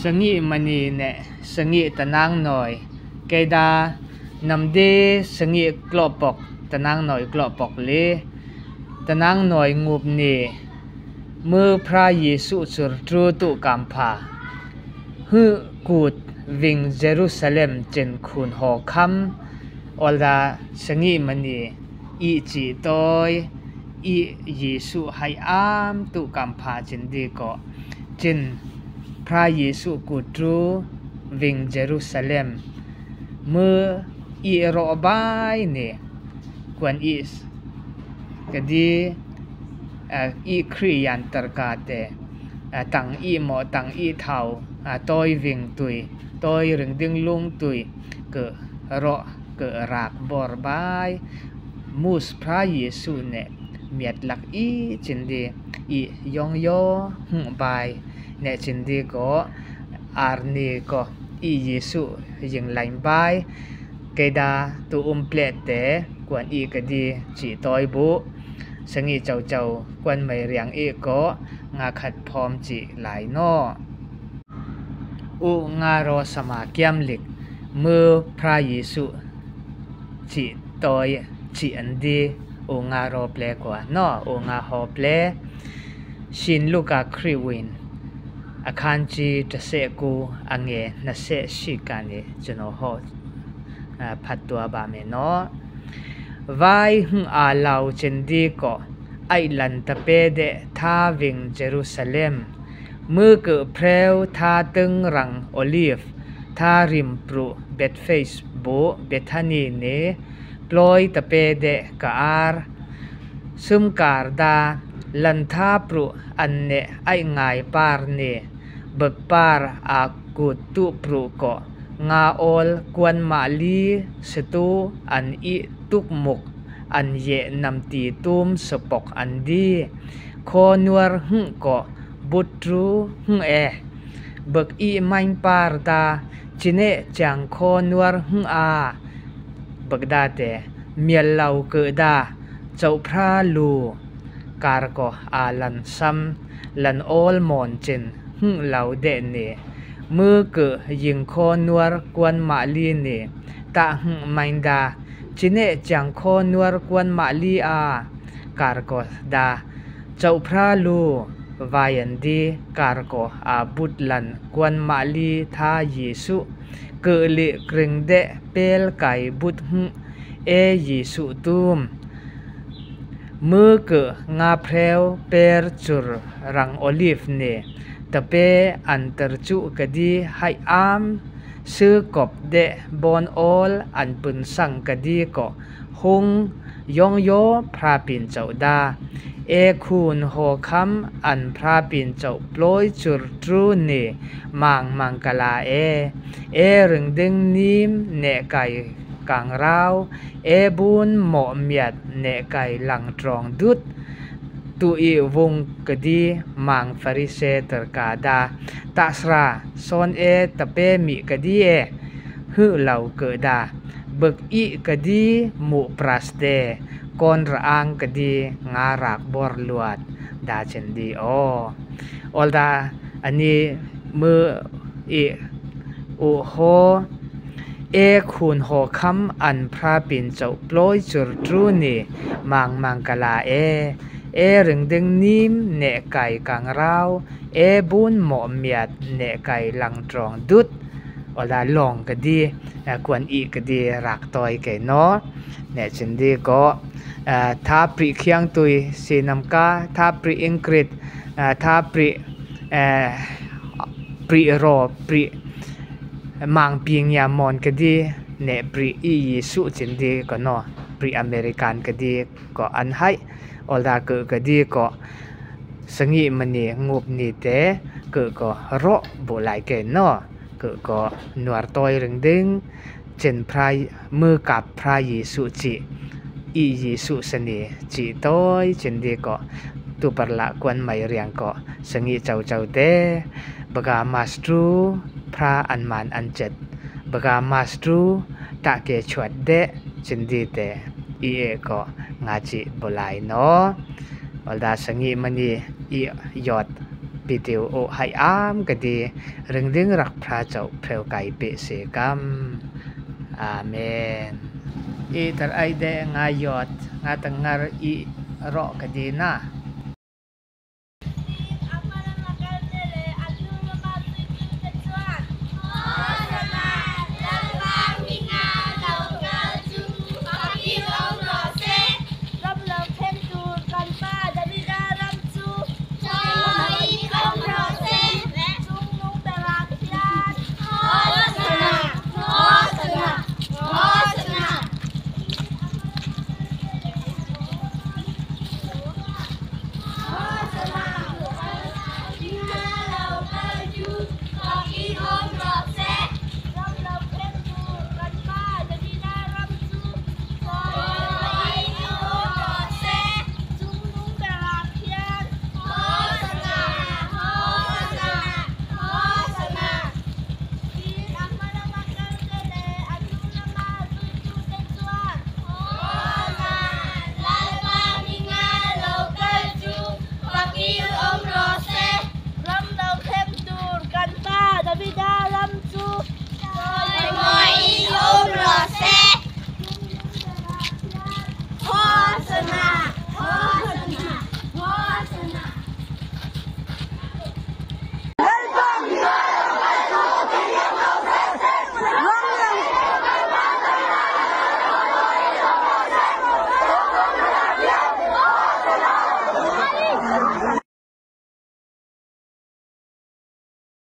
Sangi mani ne sangi tanang noi keda namde sangi klopok tanang noi klopok le tanang noi ngup ni มือพระเยซูจุรตรูตุกัมพาฮือกูดวิงเยรูซาเล็มเจนคุณหอคำอลดาสงีมณีอีจีตอยอีเยซูให้อามตุกัมพาจินดีก็จินพระเยซูกูดรูวิงเยรูซาเล็มมืออีรอบายนี่กวนอีสกดีอีครียันตรกาเตตังอีหมอตังอีเทาต้อยวิงตุยต้อยรึงดึงลุงตุยเกิดรอเกิดรากบอร์บายมูสพระเยซูเนเมียดหลักอีจินดีอียองโยหงบายเนจินดีก็อาร์นีก็อีเยซูยิงไลน์บายเกดาตูอุมเปลเตกวนอีกดีจีต้อยบุสงีเจ้าเจ้ากวนไม่เรียงอีก็งาขัดพร้อมจีหลายนออุงารอสมาเกียมลิกมือพระเยซูจีตอยจีอันดีอุงารอเปลกว่านออุงาหอเปลชินลูกาคริวินอาคารจีจะเสกูอังเงนเสชิกานิจโนหอผัดตัวบาเมนอไว้หึงอาลาวเจนดีก็ไอลันตะเปเดท่าวิงเยรูซาเล็มมือเกิดเพลวท่าตึงรังโอลิฟท่าริมปรุเบตเฟสโบเบธานีเนปลอยตะเปเดกาอาร์ซึมการดาลันท่าปรุอันเนไองายปาร์เนเบิกปาร์อากุตุปรุก็งาอลกวนมาลีสตูอันอิตุกมุกอันเยนำตีตุมสปกอันดีโคนวรหึก็บุตรูหึเอเบิกอีไมปาร์ดาจิเนจังโคนวรหึอาเบิกดาเตเมียลเหลาเกิดาเจ้าพระลูการก็อาลันซัมลันโอลมอนจินหึเหลาเดเนมือเกิดยิงโคนวรกวนมาลีเนตาหึไมดาจิเนจังโคนวรกวนมาลีอาการก็ดาเจ้าพระลูวายันดีการก็อาบุตลันกวนมาลีทาเยซูเกิลิกริงเดเปลไก่บุตหึเอเยซูตูมมือเกิดงาเพลวเปรจุรรังโอลิฟเนตะเปอันตรจุกดีให้อามซื้อกบเดบอนออลอันปืนสั่งกดีก็หงยองโยพระปินเจ้าดาเอคุณหอคำอันพระปินเจ้าปลอยจุรตรูเนมังมังกลาเอเอรึงดึงนิมเนไก่กังราวเอบุญหมอเมียดเนไก่หลังตรองดุดตุอีวงกดีมังฟาริเซตรกาดาตัสราซอนเอตะเปมิกดีเอฮึเหล่าเกิดาเบิกอีกดีมุปรัสเดกอนระอังกดีงารักบอรลวดดาเชนดีโอออลดาอันนี้มืออีโอโหเอคุณหอคำอันพระปิ่นเจ้าปลอยจุรตรูนี่มังมังกลาเอเอรึงดึงนิมเนไก่กังราวเอบุญหมอเมียดเนไก่หลังตรองดุดอลาลองก็ดีกวนอีก็ดีรักต่อยแก่เนาะเนจินดีก็ท้าปริเคียงตุยสีน้ำกาท้าปริอังกฤษท้าปริปริรอปริมังปีงยามอนก็ดีเนปริอีเยซูจินดีก็เนาะปริอเมริกันก็ดีก็อันให้อลาเกิดก็ดีก็สงีมันนี่งบนี่เตเกิดก็รอบุหลายเกนเนาะเกิดก็หนวดต้อยรึงดึงเจนพระมือกับพระเยซูจีอีเยซูสนีจีต้อยเจนดีก็ตุปละกวนไม่เรียงก็สงีเจ้าเจ้าเตบกามาสตรูพระอันมานอันเจ็ดบกามาสตรูตะเกชวดเดเจนดีเตอีเอก็งาจิบลายเนาะอลดาสงีมันนี่อียอด ปิติวโอไหอามกะดีริงดิงรักพระเจ้าเพลวไก่เปเสกัมอาเมน I tar ai de nga yot nga tangar i ro ka di na.